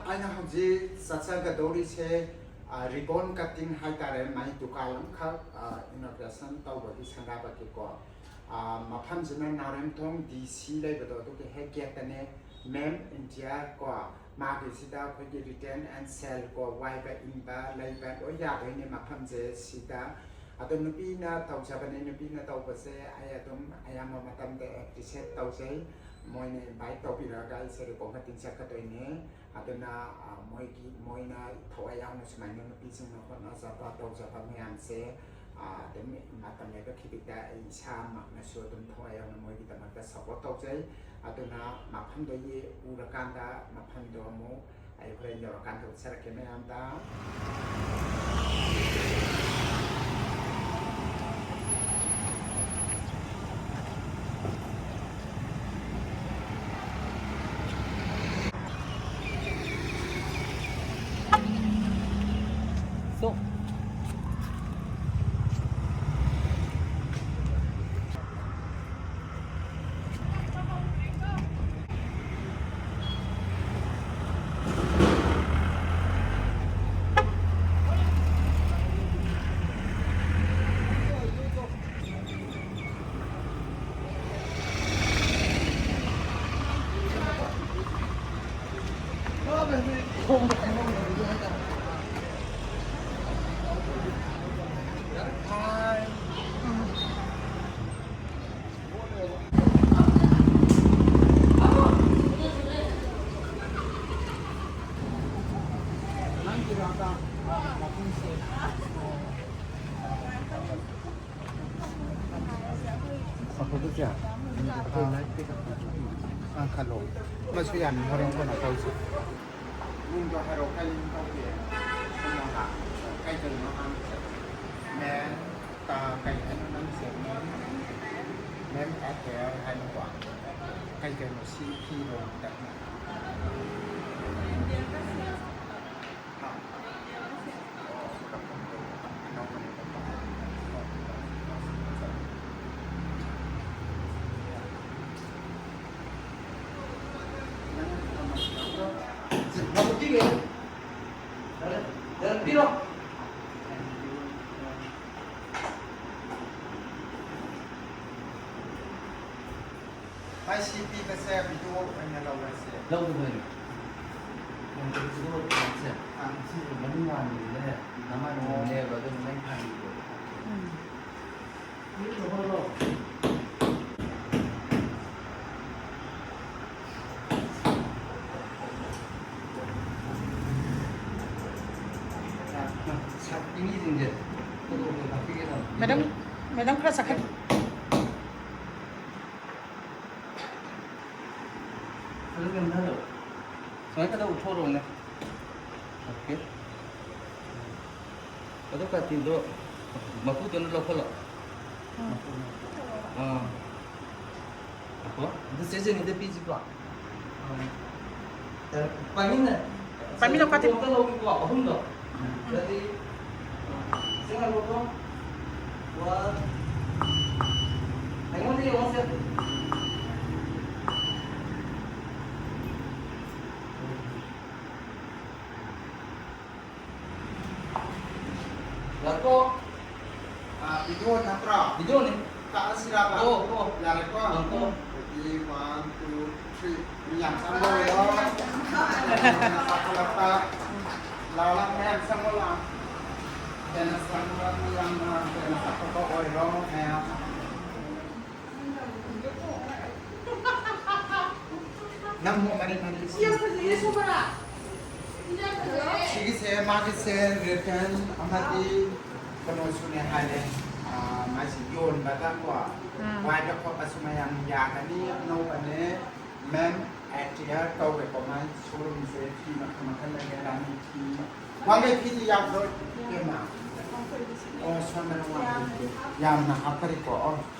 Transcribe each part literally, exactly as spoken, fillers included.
ꯑꯩꯅ ꯍꯧꯖꯤꯛ ꯆꯠꯆꯒꯗꯧꯔꯤꯁꯦ, ꯑ, ribbon cutting ꯍꯥꯏꯇꯥꯔꯦ, ꯃꯥꯏ ꯗꯨꯀꯥꯟ ꯑꯃꯈꯛ, ꯑ, inauguration ꯇꯧꯕꯒꯤ ꯁꯪꯒꯥꯕꯒꯤꯀꯣ꯫ ꯑ, ꯃꯐꯝꯁꯤꯅ ꯅꯥꯎꯔꯦꯝꯊꯣꯡ D C ꯂꯩꯕꯗꯣ, ꯑꯗꯨꯒꯤ ꯍꯦꯛ ꯒꯦꯠꯇꯅꯦ꯫ Made in India ꯀꯣ, ꯃꯥꯒꯤꯁꯤꯗ ꯑꯩꯈꯣꯏꯒꯤ retain and sell ꯀꯣ, ꯋꯥꯏꯕ ꯏꯟꯕ ꯂꯩꯕ ꯂꯣꯏ ꯌꯥꯗꯣꯏꯅꯦ ꯃꯐꯝꯁꯦ ꯁꯤꯗ꯫ ꯑꯗꯣ ꯅꯨꯄꯤꯅ ꯇꯧꯖꯕꯅꯦ, ꯅꯨꯄꯤꯅ ꯇꯧꯕꯁꯦ ꯑꯩ ꯑꯗꯨꯝ ꯑꯌꯥꯝꯕ ꯃꯇꯝꯗ appreciate ꯇꯧꯖꯩ꯫ ꯃꯣꯏꯅ invite ꯇꯧꯕꯤꯔꯒ ꯑꯩꯁꯦ ribbon cutting ꯆꯠꯀꯗꯣꯏꯅꯦ꯫ ꯑꯗꯨꯅ, ꯑ, ꯃꯣꯏꯒꯤ, ꯃꯣꯏꯅ ꯊꯋꯥꯏ ꯌꯥꯎꯅ ꯁꯨꯃꯥꯏꯅ ꯅꯨꯄꯤꯁꯤꯡꯅ ꯍꯣꯠꯅꯖꯕ, ꯇꯧꯖꯕ ꯃꯌꯥꯝꯁꯦ, ꯑ, ꯑꯗꯨꯝ ꯃꯇꯝ ꯂꯩꯕ ꯈꯤꯕꯤꯛꯇ ꯑꯩ ꯏꯁꯥꯃꯛꯅꯁꯨ ꯑꯗꯨꯝ ꯊꯋꯥꯏ ꯌꯥꯎꯅ ꯃꯣꯏꯒꯤꯗꯃꯛꯇ support ꯇꯧꯖꯩ꯫ ꯑꯗꯨꯅ ꯃꯐꯝꯗꯣ ꯌꯦ-, ꯎꯔꯀꯥꯟꯗ ꯃꯐꯝꯗꯣ ꯑꯃꯨꯛ ꯑꯩ ꯍꯣꯔꯦꯟ ꯌꯧꯔꯀꯥꯟꯗ ꯎꯠꯆꯔꯛꯀꯦ ꯃꯌꯥꯝꯗ꯫ So, ꯑꯐꯕꯁꯦ ꯑꯩꯈꯣꯏ ꯅꯥꯏꯠ ꯄꯤꯛ ꯑꯞ ꯀꯥꯡꯈꯠꯂꯣ꯫ ꯃꯁꯨ ꯌꯥꯅꯤ, ꯍꯣꯔꯦꯟ ꯀꯣꯟꯅ ꯇꯧꯁꯤ꯫ ꯃꯤꯡꯗꯣ ꯍꯥꯏꯔꯛꯑꯣ, ꯀꯩ ꯃꯤꯡ ꯀꯧꯒꯦ? ꯀꯩꯅꯣ ꯍꯥꯡ-, ꯀꯩ ꯀꯩꯅꯣ ꯍꯥꯡꯉꯤꯁꯦ? ꯃꯦꯝ, ꯇꯥ, ꯀꯩ ꯍꯥꯏꯅꯣ ꯅꯪꯒꯤꯁꯦ? ꯃꯦꯝ, ꯃꯦꯝ ꯑꯦꯠ ꯍꯦꯌꯔ ꯍꯥꯏꯅꯀꯣ꯫ ꯀꯩ ꯀꯩꯅꯣ ꯁꯤ ꯐꯤꯔꯣ? ꯍꯥ? ꯌꯥꯔꯦ, ꯌꯥꯔꯦ, ꯄꯤꯔꯣ꯫ ꯃꯥꯏ ꯁꯤ ꯄꯤꯕꯁꯦ ꯚꯤꯗꯤꯑꯣ ꯑꯣꯏꯅ ꯂꯧꯔꯁꯦ꯫ ꯂꯧꯗꯕ ꯑꯣꯏꯅ꯫ ꯅꯪ ꯚꯤꯗꯤꯑꯣ ꯊꯥꯔꯛꯁꯦ꯫ ꯑꯥ꯫ ꯁꯤ ꯃꯅꯨꯡ ꯃꯥꯟꯕꯗꯨꯅꯦ, ꯅꯃꯥꯏ ꯃꯥꯟꯕꯅꯦꯕ, ꯑꯗꯨꯅ ꯅꯪ ꯊꯥꯔꯤꯗꯣ꯫ ꯎꯝ꯫ ꯃꯤꯁꯤꯡꯁꯦ ꯐꯣꯇꯣ ꯀꯥꯞꯄꯤꯒꯦ ꯇꯧꯕ꯫ ꯃꯦꯗꯥꯝ, ꯃꯦꯗꯥꯝ ꯈꯔ ꯆꯠꯈꯠ-, ꯑꯗꯨ ꯀꯩꯅꯣ ꯇꯧꯔꯣ꯫ ꯁꯨꯃꯥꯏꯅ ꯈꯛꯇ ꯎꯠꯊꯣꯔꯛꯑꯣꯅꯦ꯫ ꯑꯣꯀꯦ꯫ ꯑꯗꯨ ꯀꯥꯇꯤꯗꯣ ꯃꯀꯨꯗꯨꯅ ꯂꯧꯈꯠꯂꯣ꯫ ꯎꯝ꯫ ꯑꯥ꯫ ꯉꯥꯏꯈꯣ꯫ ꯑꯗꯨ ꯆꯦ ꯖꯦꯅꯤꯗ ꯄꯤꯁꯤꯀꯣ꯫ ꯑꯥ꯫ ꯄꯥꯏꯃꯤꯟꯅ-, ꯄꯥꯏꯃꯤꯟꯅꯧ, ꯀꯥꯇꯤ꯫ ꯑꯝꯇ ꯂꯧꯒꯦꯀꯣ, ꯑꯍꯨꯝꯗꯣ꯫ ꯎꯝ꯫ ꯑꯗꯨꯗꯤ, ꯆꯦ ꯉꯥꯏꯈꯣꯀꯣ꯫ ꯋꯥꯟ꯫ ꯑꯩꯉꯣꯟꯗ ꯌꯦꯡꯉꯣ, ꯁꯦ꯫ ꯌꯥꯔꯦꯀꯣ? ꯑꯥ, ꯚꯤꯗꯤꯑꯣ ꯅꯠꯇ꯭ꯔꯣ? ꯚꯤꯗꯤꯑꯣꯅꯤ꯫ ꯀꯛꯑꯁꯤꯔꯕ? ꯑꯣ, ꯑꯣ꯫ ꯌꯥꯔꯦꯀꯣ? ꯑꯣ, ꯑꯣ꯫ ꯑꯗꯨꯗꯤ one, two, three꯫ ꯃꯤ ꯌꯥꯝ ꯆꯪꯕ ꯑꯣꯏꯔꯣ꯫ ꯍꯦꯟꯅ ꯆꯥꯎꯈꯠꯂꯛꯄ꯫ ꯂꯥꯛꯑꯣ, ꯂꯥꯛꯑꯣ, ꯃꯌꯥꯝ ꯆꯪꯉꯣ, ꯂꯥꯛꯑꯣ꯫ ꯍꯦꯟꯅ ꯆꯪꯕ, ꯃꯤ ꯌꯥꯝꯅ ꯍꯦꯟꯅ ꯆꯥꯎꯈꯠꯄ ꯑꯣꯏꯔꯣ, ꯃꯌꯥꯝ꯫ ꯅꯝꯃꯣ, ꯃꯔꯤ, ꯃꯔꯤ꯫ ꯁꯤ ꯌꯥꯝ ꯐꯖꯩꯌꯦ, ꯁꯣꯃꯣꯂꯥ꯫ ꯁꯤꯒꯤꯁꯦ, ꯃꯥꯒꯤꯁꯦ ꯔꯦꯇꯟ ꯑꯃꯗꯤ ꯀꯩꯅꯣꯁꯨꯅꯦ ꯍꯥꯏꯔꯦ꯫ ꯑꯥ, ꯃꯥꯏꯁꯦ ꯌꯣꯟꯕꯗꯀꯣ, ꯎꯝ꯫ ꯋꯥꯏꯕ ꯈꯣꯠꯄꯁꯨ ꯃꯌꯥꯝ ꯌꯥꯒꯅꯤ꯫ ꯑꯅꯧꯕꯅꯦ, ꯃꯦꯝ ꯑꯦꯇꯤꯌꯔ ꯀꯧꯋꯦꯀꯣ, ꯃꯥꯏ ꯁꯣꯔꯨꯝꯁꯦ ꯐꯤ ꯃꯈꯜ ꯃꯈꯜ ꯂꯩꯌꯦ, ꯔꯥꯅꯤ ꯐꯤ꯫ ꯋꯥꯡꯈꯩ ꯐꯤꯗꯤ ꯌꯥꯎꯗ꯭ꯔꯣ, ꯏꯕꯦꯝꯃ? ꯑꯣ, ꯁꯣꯝꯗꯅ ꯋꯥꯡꯈꯩ ꯐꯤ꯫ ꯌꯥꯝꯅ ꯍꯥꯞꯀꯅꯤꯀꯣ꯫ ꯑꯣ,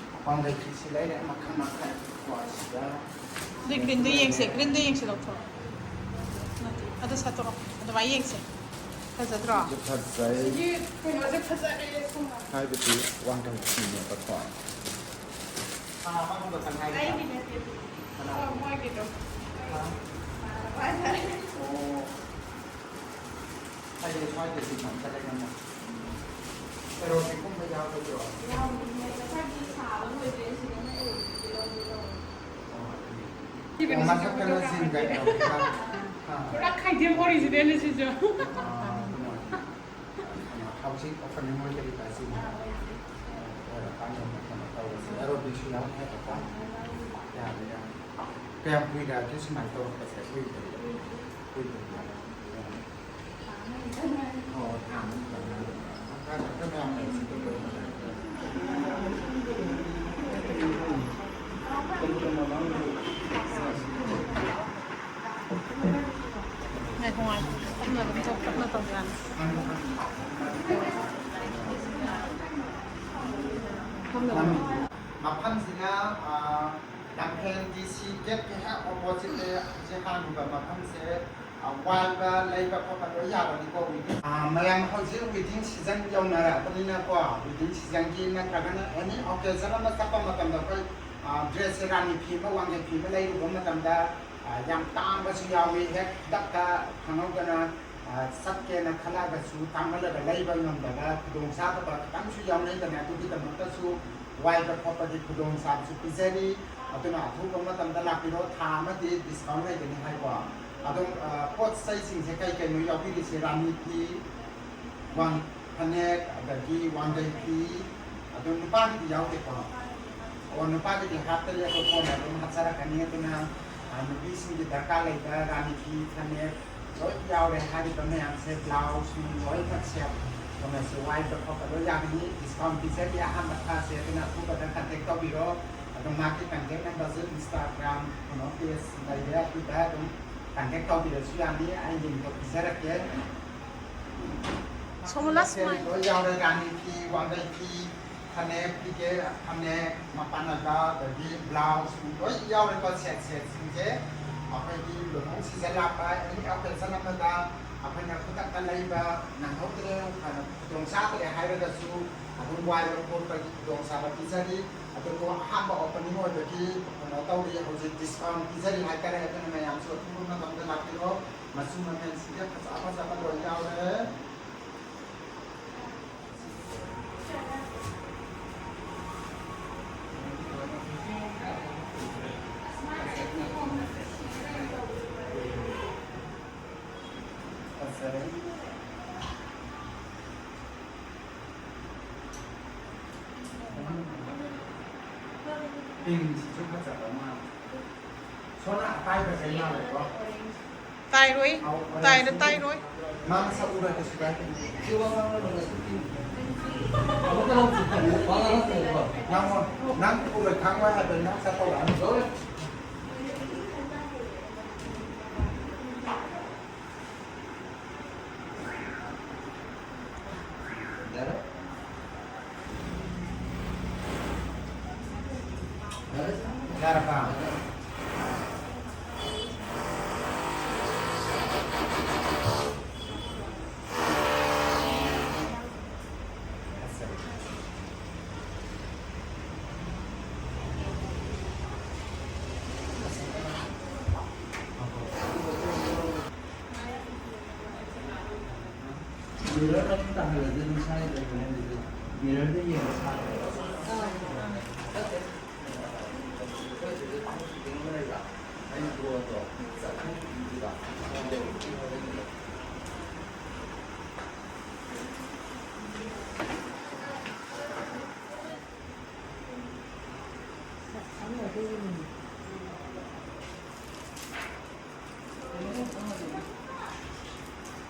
ꯋꯥꯡꯈꯩ ꯐꯤꯁꯤ ꯂꯩꯔꯦ, ꯃꯈꯜ ꯃꯈꯜ ꯀꯣ, ꯁꯤꯗ꯫ ꯑꯗꯨꯏ ꯒ꯭ꯔꯤꯟꯗꯣ ꯌꯦꯡꯁꯦ, ꯒ꯭ꯔꯤꯟꯗꯣ ꯌꯦꯡꯁꯦ, ꯂꯧꯊꯣꯔꯛꯑꯣ꯫ ꯅꯠꯇꯦ, ꯑꯗꯨ ꯁꯠꯇꯣꯛꯑꯣ, ꯑꯗꯨꯃꯥꯏꯅ ꯌꯦꯡꯁꯦ꯫ ꯐꯖꯗ꯭ꯔꯣ? ꯁꯤꯁꯨ ꯐꯖꯩ꯫ ꯁꯤꯒꯤ ꯀꯩꯅꯣꯁꯦ ꯐꯖꯔꯦ, ꯁꯣꯝꯗ꯫ ꯍꯥꯏꯕꯗꯤ ꯋꯥꯡꯈꯩ ꯐꯤꯅꯦꯕꯀꯣ꯫ ꯑꯥ, ꯑꯃꯗꯣ ꯇꯪꯈꯥꯏ ꯈꯛꯇ꯫ ꯑꯩꯒꯤ ꯅꯠꯇꯦ꯫ ꯀꯅꯥ? ꯑꯣ, ꯃꯣꯏꯒꯤꯗꯣ꯫ ꯑꯥ꯫ ꯑꯥ, ꯍꯣꯏ, ꯍꯣꯏ꯫ ꯑꯣ꯫ ꯁ꯭ꯋꯥꯏꯗꯗꯤ ꯀꯝꯇ ꯂꯩꯔꯝꯃꯣꯏ꯫ ꯑꯦꯔꯣꯕꯤꯛꯀꯨꯝꯕ ꯌꯥꯎꯒꯗ꯭ꯔꯣ? ꯌꯥꯎꯗꯦ, ꯉꯁꯥꯏꯒꯤ ꯁꯥꯕ ꯂꯣꯏꯗ꯭ꯔꯦ, ꯁꯤꯗꯅ ꯑꯦꯔꯣꯕꯤꯛꯀꯤ ꯂꯧꯒꯦ ꯇꯧꯕ꯫ ꯑꯣ, ꯑꯗꯨꯅꯤ꯫ ꯑꯣ, ꯃꯊꯛꯇꯅ ꯖꯤꯝꯒ ꯑꯦꯔꯣꯕꯤꯛꯀ꯫ ꯑꯥ꯫ ꯄꯨꯔꯥ ꯈꯥꯏꯗꯦꯝ ꯑꯣꯔꯤꯖꯤꯅꯦꯜꯅꯤ ꯁꯤꯁꯨ꯫ ꯑꯥ, ꯑꯗꯨꯅ꯫ ꯀꯩꯅꯣ, ꯍꯧꯖꯤꯛ ꯑꯣꯄꯅꯤꯡ ꯑꯣꯏꯗ꯭ꯔꯤꯕ ꯑꯁꯤꯅꯤ꯫ ꯑꯥ, ꯑꯣꯏꯗ꯭ꯔꯤ꯫ ꯑꯣꯏꯔꯀꯥꯟꯗ ꯑꯃꯨꯛ ꯀꯩꯅꯣ ꯇꯧꯔꯁꯤ꯫ ꯑꯦꯔꯣꯕꯤꯛꯁꯨ ꯌꯥꯎꯅꯤ ꯍꯥꯏꯕꯀꯣ꯫ ꯌꯥꯔꯦ, ꯌꯥꯔꯦ꯫ ꯀꯌꯥꯝ ꯀꯨꯏꯔꯛꯑꯒꯦ ꯁꯨꯃꯥꯏꯅ ꯇꯧꯔꯛꯄꯁꯦ? ꯀꯨꯏꯗ꯭ꯔꯤ꯫ ꯀꯨꯏꯗ꯭ꯔꯤ꯫ ꯀꯨꯏꯗ꯭ꯔꯤ꯫ ꯑꯣ, ꯊꯥ ꯑꯃ ꯈꯛꯇꯪ ꯉꯥꯏꯔꯤ꯫ ꯗꯣꯛꯇꯔ, ꯗꯣꯛꯇꯔ ꯃꯌꯥꯝ ꯂꯩꯔꯤꯁꯤꯗꯤ ꯂꯣꯏꯅ꯫ ꯉꯥꯏꯈꯣ, ꯉꯥꯏꯈꯣ꯫ ꯇꯞꯅ ꯑꯗꯨꯝ ꯇꯧ, ꯇꯞꯅ ꯇꯧ ꯌꯥꯅꯤ꯫ ꯐꯝꯅꯕ꯫ ꯃꯐꯝꯁꯤꯅ, ꯑ, ꯂꯝꯐꯦꯜ ꯗꯤ ꯁꯤ ꯒꯦꯠꯀꯤ ꯍꯦꯛ ꯑꯣꯄꯣꯖꯤꯠꯇ ꯍꯧꯖꯤꯛ ꯍꯥꯡꯉꯤꯕ ꯃꯐꯝꯁꯦ, ꯑ, ꯋꯥꯏꯕ, ꯂꯩꯕ ꯈꯣꯠꯄ ꯂꯣꯏ ꯌꯥꯕꯅꯤꯀꯣ꯫ ꯑ, ꯃꯌꯥꯝ ꯍꯧꯖꯤꯛ ꯋꯦꯗꯤꯡ ꯁꯤꯖꯟ ꯌꯧꯅꯔꯛꯑꯕꯅꯤꯅꯀꯣ, ꯋꯦꯗꯤꯡ ꯁꯤꯖꯟꯒꯤ ꯅꯠꯇ꯭ꯔꯒꯅ ꯑꯦꯅꯤ ꯑꯣꯀꯦꯖꯟ ꯑꯃ ꯆꯠꯄ ꯃꯇꯝꯗ ꯑꯩꯈꯣꯏ, ꯑ, ꯗ꯭ꯔꯦꯁꯁꯦ ꯔꯥꯅꯤ ꯐꯤ ꯑꯃ, ꯋꯥꯡꯈꯩ ꯐꯤ ꯑꯃ ꯂꯩꯔꯨꯕ ꯃꯇꯝꯗ, ꯑ, ꯌꯥꯝ ꯇꯥꯡꯕꯁꯨ ꯌꯥꯎꯏ꯫ ꯍꯦꯛ ꯈꯨꯗꯛꯇ ꯈꯪꯍꯧꯗꯅ, ꯑ, ꯆꯠꯀꯦꯅ ꯈꯜꯂꯛꯑꯒꯁꯨ ꯇꯥꯡꯃꯜꯂꯒ ꯂꯩꯕ ꯉꯝꯗꯕ ꯈꯨꯗꯣꯡꯆꯥꯗꯕ ꯈꯤꯇꯪꯁꯨ ꯌꯥꯎꯅꯩꯗꯅ꯫ ꯑꯗꯨꯒꯤꯗꯃꯛꯇꯁꯨ ꯋꯥꯏꯕ ꯈꯣꯠꯄꯒꯤ ꯈꯨꯗꯣꯡꯆꯥꯕꯁꯨ ꯄꯤꯖꯔꯤ꯫ ꯑꯗꯨꯅ ꯑꯊꯨꯕ ꯃꯇꯝꯗ ꯂꯥꯛꯄꯤꯔꯣ, ꯊꯥ ꯑꯃꯗꯤ ꯗꯤꯁꯀꯥꯎꯟ ꯂꯩꯒꯅꯤ ꯍꯥꯏꯀꯣ꯫ ꯑꯗꯨꯝ, ꯑ, ꯄꯣꯠ ꯆꯩꯁꯤꯡꯁꯦ ꯀꯩ ꯀꯩꯅꯣ ꯌꯥꯎꯕꯤꯔꯤꯁꯦ? ꯔꯥꯅꯤ ꯐꯤ, ꯋꯥꯡ-, ꯐꯅꯦꯛ, ꯑꯗꯒꯤ ꯋꯥꯡꯈꯩ ꯐꯤ, ꯑꯗꯨ ꯅꯨꯄꯥꯒꯤꯗꯤ ꯌꯥꯎꯗꯦꯀꯣ? ꯑꯣ, ꯅꯨꯄꯥꯒꯤꯗꯤ ꯍꯥꯞꯇꯔꯤ, ꯑꯗꯣ ꯀꯣꯟꯅ ꯑꯗꯨꯝ ꯍꯥꯞꯆꯔꯛꯀꯅꯤ꯫ ꯑꯗꯨꯅ, ꯑ, ꯅꯨꯄꯤꯁꯤꯡꯒꯤ ꯗꯔꯀꯥꯔ ꯂꯩꯕ ꯔꯥꯅꯤ ꯐꯤ, ꯐꯅꯦꯛ ꯂꯣꯏ ꯌꯥꯎꯔꯦ꯫ ꯍꯥꯏꯔꯤꯕ ꯃꯌꯥꯝꯁꯦ, ꯕ꯭ꯂꯥꯎꯁ ꯅꯨꯡ ꯂꯣꯏꯅꯃꯛꯁꯦ ꯀꯩꯅꯣꯁꯦ, ꯋꯥꯏꯕ ꯈꯣꯠꯄ ꯂꯣꯏ ꯌꯥꯒꯅꯤ꯫ ꯗꯤꯁꯀꯥꯎꯟ ꯄꯤꯖꯒꯦ ꯑꯍꯥꯟꯕ ꯊꯥꯁꯦ꯫ ꯑꯗꯨꯅ ꯑꯊꯨꯕꯗ ꯀꯟꯇꯦꯛ ꯇꯧꯕꯤꯔꯣ꯫ ꯑꯗꯨꯝ ꯃꯥꯒꯤ ꯀꯟꯇꯦꯛ ꯅꯝꯕꯔꯁꯦ ꯏꯟꯁꯇꯥꯒ꯭ꯔꯥꯝ ꯀꯩꯅꯣ ꯄꯦꯖ ꯂꯩꯔꯦ, ꯑꯗꯨꯗ ꯑꯗꯨꯝ ꯀꯟꯇꯦꯛ ꯇꯧꯕꯤꯔꯁꯨ ꯌꯥꯅꯤ꯫ ꯑꯩ ꯂꯤꯡꯗꯣ ꯄꯤꯖꯔꯛꯀꯦ꯫ ꯁꯣꯃꯣꯂꯥꯁ ꯁꯦ ꯃꯥꯏ꯫ ꯂꯣꯏ ꯌꯥꯎꯔꯦ꯫ ꯔꯥꯅꯤ ꯐꯤ, ꯋꯥꯡꯈꯩ ꯐꯤ, ꯐꯅꯦꯛ, ꯐꯤꯒꯦ, ꯐꯅꯦꯛ, ꯃꯄꯥꯟ ꯅꯥꯏꯕ, ꯑꯗꯒꯤ ꯕ꯭ꯂꯥꯎꯁ ꯂꯣꯏ ꯌꯥꯎꯔꯦꯀꯣ꯫ ꯁꯦꯠ ꯁꯦꯠꯁꯤꯡꯁꯦ ꯑꯩꯈꯣꯏꯒꯤ ꯂꯨꯍꯣꯡ ꯁꯤꯖꯟ ꯂꯥꯛꯄ, ꯑꯦꯅꯤ ꯑꯣꯀꯦꯖꯟ ꯑꯃꯗ ꯑꯩꯈꯣꯏꯅ ꯈꯨꯗꯛꯇ ꯂꯩꯕ ꯅꯪꯍꯧꯗ꯭ꯔꯦ, ꯈꯨꯗꯣꯡ ꯆꯥꯗ꯭ꯔꯦ ꯍꯥꯏꯔꯒꯁꯨ ꯑꯗꯨꯝ ꯋꯥꯏꯕ ꯈꯣꯠꯄꯒꯤ ꯈꯨꯗꯣꯡꯆꯥꯕ ꯄꯤꯖꯔꯤ꯫ ꯑꯗꯨꯕꯨ ꯑꯍꯥꯟꯕ ꯑꯣꯄꯅꯤꯡ ꯑꯣꯏꯕꯒꯤ ꯀꯩꯅꯣ ꯇꯧꯔꯤ, ꯍꯧꯖꯤꯛ ꯗꯤꯁꯀꯥꯎꯟ ꯄꯤꯖꯔꯤ ꯍꯥꯏꯇꯥꯔꯦ꯫ ꯑꯗꯨꯅ ꯃꯌꯥꯝꯁꯨ ꯑꯊꯨꯕ ꯃꯇꯝꯗ ꯂꯥꯛꯄꯤꯔꯣ꯫ ꯃꯆꯨ ꯃꯃꯦꯟꯁꯤꯡꯁꯦ ꯐꯖ ꯐꯖꯕ ꯂꯣꯏ ꯌꯥꯎꯔꯦ꯫ ꯐꯖꯔꯦ꯫ ꯄꯤꯡꯁꯤꯁꯨ ꯐꯖꯕ ꯃꯥꯜꯂꯦ꯫ ꯁꯣꯝꯅ ꯑꯇꯥꯏꯕꯁꯦ ꯌꯥꯔꯦꯀꯣ꯫ ꯇꯥꯏꯔꯣꯏ꯫ ꯑꯧ, ꯇꯥꯏꯔ ꯍꯣꯔꯦꯟ ꯇꯥꯏꯔꯣꯏ꯫ ꯃꯥ ꯃꯁꯛ ꯎꯔꯣꯏ ꯀꯩꯁꯨ ꯀꯥꯏꯗꯦ꯫ ꯁꯤ ꯋꯥ ꯉꯥꯡꯅꯕ ꯅꯠꯇꯦ꯫ ꯅꯪꯉꯣ, ꯅꯪ ꯎꯔꯣꯏ ꯈꯪꯉꯣꯏ ꯍꯥꯏꯕ ꯅꯪ ꯆꯠꯊꯣꯛꯂꯛꯑꯅꯤ꯫ ꯌꯥꯔꯦ? ꯌꯥꯔꯕ? ꯃꯤꯔꯔ ꯑꯗꯨꯝ ꯇꯥꯍꯜꯂꯗꯤ ꯑꯗꯨꯝ ꯁꯥꯏꯗ ꯂꯩꯕꯅꯦ ꯑꯗꯨꯗꯤ꯫ ꯃꯤꯔꯔꯗ ꯌꯦꯡꯉ ꯁꯥꯗ꯭ꯔꯦ꯫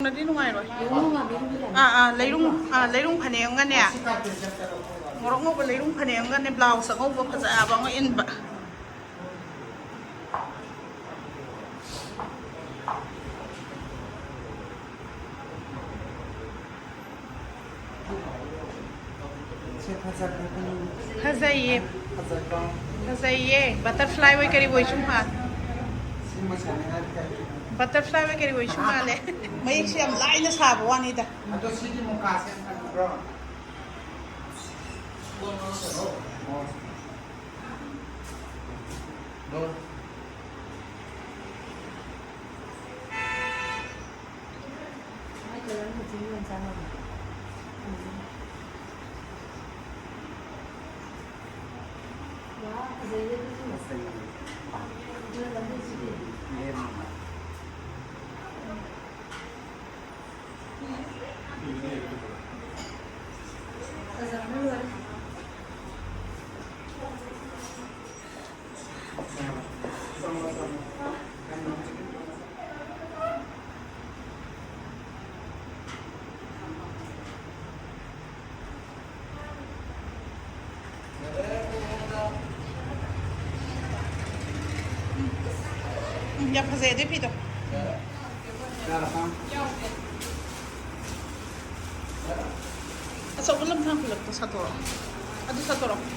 ꯅꯗꯤ ꯅꯨꯡꯉꯥꯏꯔꯣꯏ꯫ ꯑꯥ, ꯑꯥ, ꯂꯩꯔꯨꯡ, ꯑꯥ, ꯂꯩꯔꯨꯡ ꯐꯅꯦꯛ ꯑꯃꯒꯅꯦ, ꯃꯣꯔꯣꯛ ꯉꯧꯕ ꯂꯩꯔꯨꯡ ꯐꯅꯦꯛ ꯑꯃꯒꯅꯦ, ꯕ꯭ꯂꯥꯎꯁ ꯑꯉꯧꯕ ꯐꯖꯕ ꯑꯃ ꯏꯟꯕ꯫ ꯁꯤ ꯐꯖꯈ꯭ꯔꯕꯅꯤ꯫ ꯐꯖꯩꯌꯦ꯫ ꯐꯖꯗ꯭ꯔꯣ? ꯐꯖꯩꯌꯦ꯫ ꯕꯇꯔꯐ꯭ꯂꯥꯏ ꯑꯣꯏ ꯀꯔꯤ ꯑꯣꯏ ꯁꯨꯝ ꯃꯥꯜꯂꯦ꯫ ꯁꯤ ꯃꯁꯥꯅꯤ ꯍꯥꯏꯔꯗꯤ ꯀꯔꯤ? ꯕꯇꯔꯐ꯭ꯂꯥꯏ ꯑꯣꯏ ꯀꯔꯤ ꯑꯣꯏ ꯁꯨꯝ ꯃꯥꯜꯂꯦ꯫ ꯃꯌꯦꯛꯁꯦ ꯌꯥꯝ ꯂꯥꯏꯅ ꯁꯥꯕ ꯋꯥꯅꯤꯗ꯫ ꯑꯗꯣ ꯁꯤꯒꯤ ꯃꯨꯀꯥꯁꯦ ꯐꯖꯕ꯭ꯔꯣ? ꯑꯣ꯫ ꯁꯤ ꯌꯣꯟ ꯆꯥꯅꯕ꯫ ꯎꯝ꯫ ꯋꯥ, ꯐꯖꯩꯌꯦ ꯑꯗꯨꯁꯨ꯫ ꯐꯖꯩꯌꯦ꯫ ꯑꯗꯨꯅ ꯂꯝꯕꯤꯁꯤꯗꯤ꯫ ꯂꯦꯝꯅ꯫ ꯎꯝ꯫ ꯐꯖꯕꯅ ꯂꯣꯏꯔꯦ꯫ ꯎꯝ, ꯌꯥꯝ ꯐꯖꯩ ꯑꯗꯨꯏ ꯐꯤꯗꯣ꯫ ꯑꯆꯧꯕ ꯂꯝꯁꯥꯡ ꯈꯨꯂꯛꯇꯣ ꯁꯥꯠꯇꯣꯔꯛꯑꯣ꯫ ꯑꯗꯨ ꯁꯥꯠꯇꯣꯔꯛꯑꯣ꯫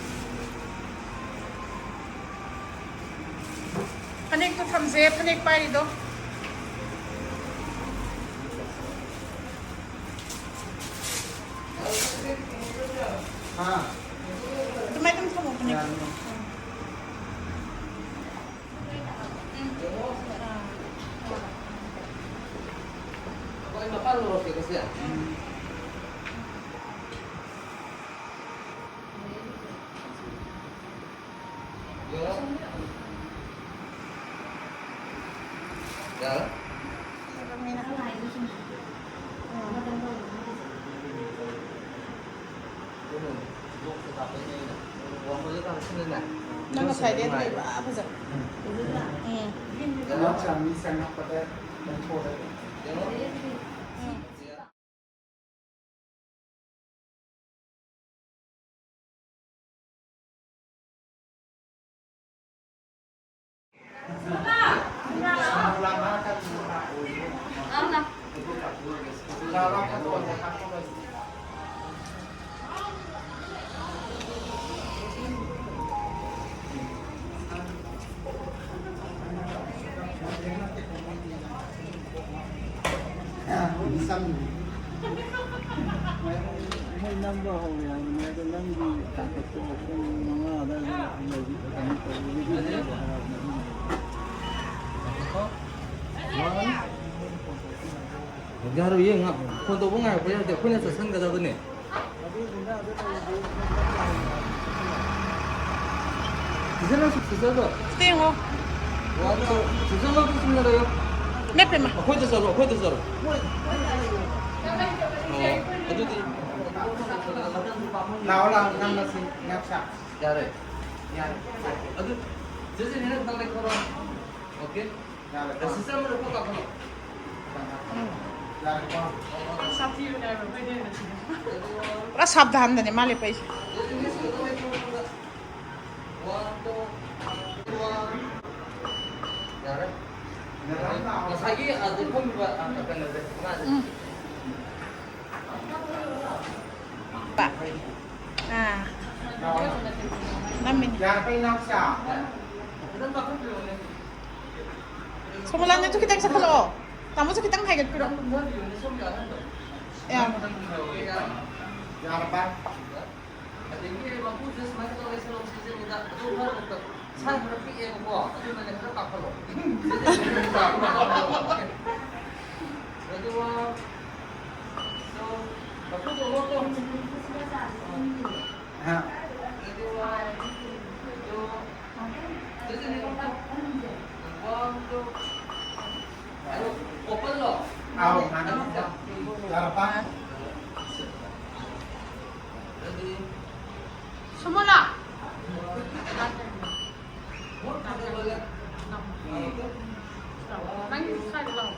ꯐꯅꯦꯛꯇꯣ ꯊꯝꯁꯦ, ꯐꯅꯦꯛ ꯄꯥꯏꯔꯤꯗꯣ꯫ ꯍꯥ? ꯑꯗꯨꯃꯥꯏꯅ ꯑꯗꯨꯝ ꯊꯝꯃꯣ, ꯐꯅꯦꯛꯇꯣ꯫ ꯌꯥꯔꯦ꯫ ꯅꯪ ꯉꯁꯥꯏꯗꯩ ꯑꯗꯨ ꯂꯩꯕ, ꯑꯥ, ꯐꯖ-, ꯎꯝ꯫ ꯏꯅꯥꯎꯆꯥ ꯃꯤ ꯆꯪꯉꯛꯄꯗ ꯂꯧꯊꯣꯛꯑꯒ꯫ ꯎꯝ꯫ ꯃꯣꯏ ꯅꯝꯕ ꯍꯧꯔꯦ ꯍꯥꯏꯕꯅꯦ, ꯑꯗꯣ ꯅꯪꯒꯤ ꯇꯥꯡꯀꯛꯇꯣ ꯄꯨꯡ ꯃꯉꯥ ꯑꯗꯥꯏꯗ ꯂꯣꯏꯕꯤ-, ꯀꯩꯅꯣ ꯇꯧꯕꯒꯤ ꯍꯥꯏꯔꯕꯅꯦ꯫ One. ꯌꯥꯔꯣꯏꯌꯦ, ꯉꯥ-, ꯐꯣꯟ ꯇꯧꯕ ꯉꯥꯏꯔꯛꯄ ꯌꯥꯗꯦ, ꯑꯩꯈꯣꯏꯅ ꯆꯠꯁꯟꯒꯗꯕꯅꯦ꯫ ꯁꯤꯖꯜꯂꯣ, ꯁꯤꯖꯜꯂꯣ꯫ ꯌꯦꯡꯉꯣ꯫ ꯋꯥꯟ, ꯇꯨ, ꯁꯤꯖꯜꯂꯣ, ꯑꯗꯨ ꯆꯨꯝꯅ ꯂꯩꯌꯣ꯫ ꯏꯃꯥꯏ ꯄꯦꯝꯃ꯫ ꯑꯩꯈꯣꯏꯗ ꯆꯠꯂꯣ, ꯑꯩꯈꯣꯏꯗ ꯆꯠꯂꯣ꯫ ꯑꯣ, ꯑꯗꯨꯗꯤ꯫ ꯂꯥꯛꯑꯣ, ꯂꯥꯛꯑꯣ, ꯅꯪ ꯃꯁꯤ ꯉꯥꯛ ꯁꯥ꯫ ꯌꯥꯔꯦ꯫ ꯌꯥꯔꯦ꯫ ꯑꯗꯨ, ꯆꯦꯆꯦ, ꯅꯪ ꯈꯤꯇꯪ ꯂꯩꯊꯣꯔꯛꯑꯣ꯫ ꯑꯣꯀꯦ? ꯌꯥꯔꯦ꯫ ꯁꯤꯁꯇꯔ, ꯑꯃꯗ ꯐꯣꯟ ꯀꯥꯞꯍꯜꯂꯣ꯫ ꯌꯥꯔꯦꯀꯣ? ꯄꯨꯔꯥ ꯁꯥꯕꯙꯥꯟꯗꯅꯦ ꯃꯥ ꯂꯦꯞꯄꯛꯏꯁꯦ꯫ ꯌꯥꯔꯦ꯫ ꯉꯁꯥꯏꯒꯤ ꯑꯗꯨ ꯐꯝꯃꯤꯕ, ꯑ, ꯀꯩꯅꯣꯁꯦ, ꯉꯥꯁꯦ꯫ ꯎꯝ꯫ ꯑꯥ꯫ ꯅꯝꯃꯤꯅꯤ꯫ ꯁꯣꯃꯣꯂꯥ, ꯅꯪꯁꯨ ꯈꯤꯇꯪ ꯆꯠꯈꯠꯂꯛꯑꯣ꯫ ꯇꯥꯃꯣꯁꯨ ꯈꯤꯇꯪ ꯍꯥꯏꯒꯠꯄꯤꯔꯣ꯫ ꯌꯥꯔꯕ? ꯑꯗꯒꯤ ꯃꯄꯨꯁꯦ ꯁꯨꯃꯥꯏꯅ ꯇꯧꯔ ꯂꯩꯁꯜꯂꯣ, ꯁꯤꯁꯦ ꯃꯤꯗ ꯑꯗꯨꯝ ꯈꯔ ꯈꯛꯇ ꯁꯥ ꯈꯔ ꯄꯤꯛꯑꯦꯕꯀꯣ, ꯑꯗꯨꯅꯅꯦ ꯈꯔ ꯀꯥꯞꯍꯜꯂꯣ꯫ ꯁꯤꯁꯦ ꯈꯔ ꯀꯥꯞꯍꯜꯂꯣ꯫ ꯑꯗꯨꯒ ꯃꯄꯨꯗꯣ ꯃꯣꯠꯇꯣ꯫ ꯑꯗꯨꯒ ꯑꯗꯨ ꯁꯤꯁꯦ ꯃꯤꯗ ꯋꯥꯟ, ꯇꯨ꯫ ꯑꯗꯨ ꯑꯣꯄꯟꯂꯣ? ꯑꯥꯎ, ꯃꯥꯅꯦ꯫ ꯑꯗꯨ ꯌꯥꯔꯕ? ꯁꯨꯃꯣꯂꯥ꯫ ꯅꯪ ꯁ꯭ꯋꯥꯏꯗ ꯂꯥꯛꯑꯣ꯫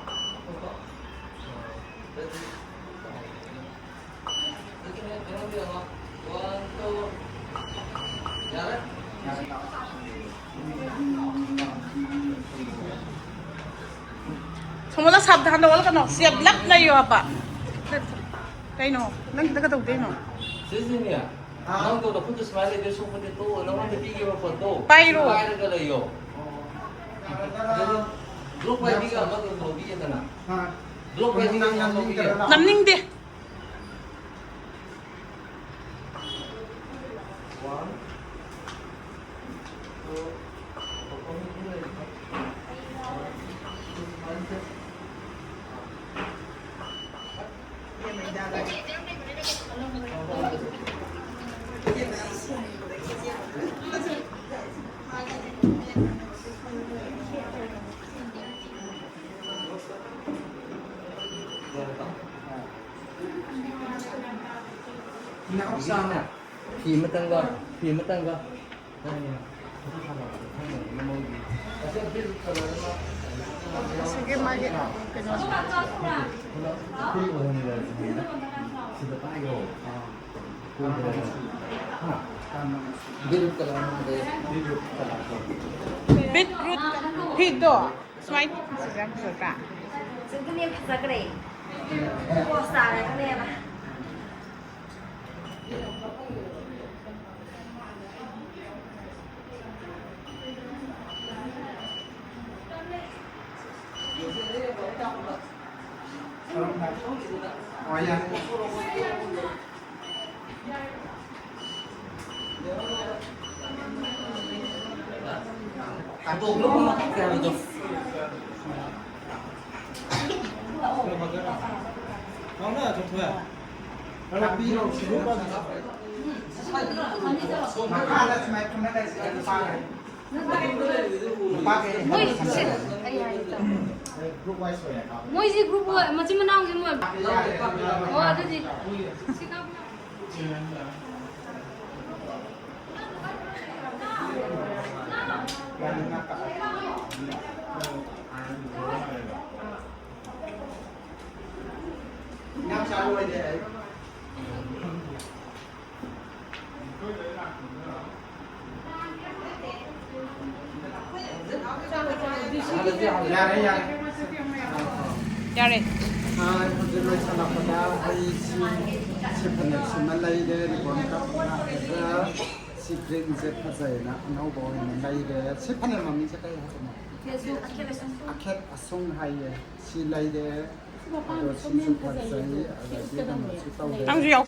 ꯁꯣꯃꯣꯂꯥ, ꯁꯥꯕꯗ ꯍꯟꯗꯣꯛꯍꯜꯂꯛꯀꯅꯣ꯫ ꯆꯦꯞꯂꯞꯅ ꯌꯣ ꯍꯥꯏꯕ꯫ ꯀꯩꯅꯣ? ꯅꯪ ꯈꯤꯇ ꯀꯩꯗꯧꯗꯣꯏꯅꯣ? ꯁꯤꯁꯤꯅꯦ, ꯅꯪꯗꯣ ꯅꯈꯨꯠꯇ ꯁꯨꯃꯥꯏꯅ ꯂꯩꯗꯣꯏ ꯁꯔꯨꯛꯄꯨꯗꯤ ꯇꯣꯛꯑꯣ, ꯅꯉꯣꯟꯗ ꯄꯤꯒꯦꯕ ꯄꯣꯠꯇꯣ꯫ ꯄꯥꯏꯔꯣ꯫ ꯄꯥꯏꯔꯒ ꯂꯩꯌꯣ꯫ ꯑꯗꯨꯗꯤ ꯕ꯭ꯂꯣꯛ ꯄꯥꯏꯕꯤꯒ ꯑꯃꯒ ꯂꯧꯕꯤꯒꯦꯗꯅ꯫ ꯕ꯭ꯂꯣꯛ ꯄꯥꯏꯕꯤꯒ ꯑꯃ ꯂꯧꯕꯤꯒꯦ꯫ ꯅꯝꯅꯤꯡꯗꯦ꯫ ꯐꯤ ꯑꯃꯇꯪꯒ, ꯐꯤ ꯑꯃꯇꯪꯒ꯫ ꯑꯁꯤꯒꯤ ꯃꯥꯒꯤ ꯀꯩꯅꯣ꯫ ꯕꯤꯠꯔꯨꯠ ꯐꯤꯗꯣ ꯁꯨꯃꯥꯏꯅ ꯐꯖꯕ ꯌꯥꯝ ꯐꯖꯗ꯭ꯔꯥ? ꯁꯤꯗꯅ ꯌꯥꯝ ꯐꯖꯈ꯭ꯔꯦ꯫ ꯄꯣꯁ ꯇꯥꯔꯒꯅꯦꯕ꯫ ꯃꯣꯏ ꯁꯤ, ꯑꯩ ꯍꯥꯏꯒꯦ ꯇꯧꯕ꯫ ꯃꯣꯏꯁꯤ ꯒ꯭ꯔꯨꯞ ꯃꯆꯤꯟ ꯃꯅꯥꯎꯁꯤ ꯃꯣꯏ꯫ ꯑꯣ, ꯑꯗꯨꯗꯤ ꯁꯤ ꯀꯥꯞꯄ꯫ ꯌꯥꯔꯦ, ꯌꯥꯔꯦ꯫ ꯌꯥꯔꯦ꯫ ꯍꯥꯏ, ꯍꯧꯖꯤꯛ ꯂꯣꯏꯁꯜꯂꯛꯄꯗ ꯑꯩ ꯁꯤ, ꯁꯤ ꯐꯅꯦꯛꯁꯤꯃ ꯂꯩꯔꯦ, ꯔꯤꯕꯣꯟ ꯀꯛꯄ꯫ ꯑꯗꯨꯒ ꯁꯤ ꯒ꯭ꯔꯤꯟꯁꯦ ꯐꯖꯩꯅ ꯑꯅꯧꯕ ꯑꯣꯏꯅ ꯂꯩꯔꯦ꯫ ꯁꯤ ꯐꯅꯦꯛ ꯃꯃꯤꯡꯁꯦ ꯀꯩ ꯍꯥꯏꯕꯅꯣ? ꯑꯈꯦꯠ ꯑꯁꯨꯡ ꯍꯥꯏꯌꯦ꯫ ꯁꯤ ꯂꯩꯔꯦ꯫ ꯑꯗꯣ ꯁꯤꯁꯨ ꯐꯖꯩ꯫ ꯑꯗꯒꯤ ꯀꯩꯅꯣꯁꯨ ꯇꯧꯔꯦ꯫ ꯅꯪꯁꯨ ꯌꯥꯎ꯫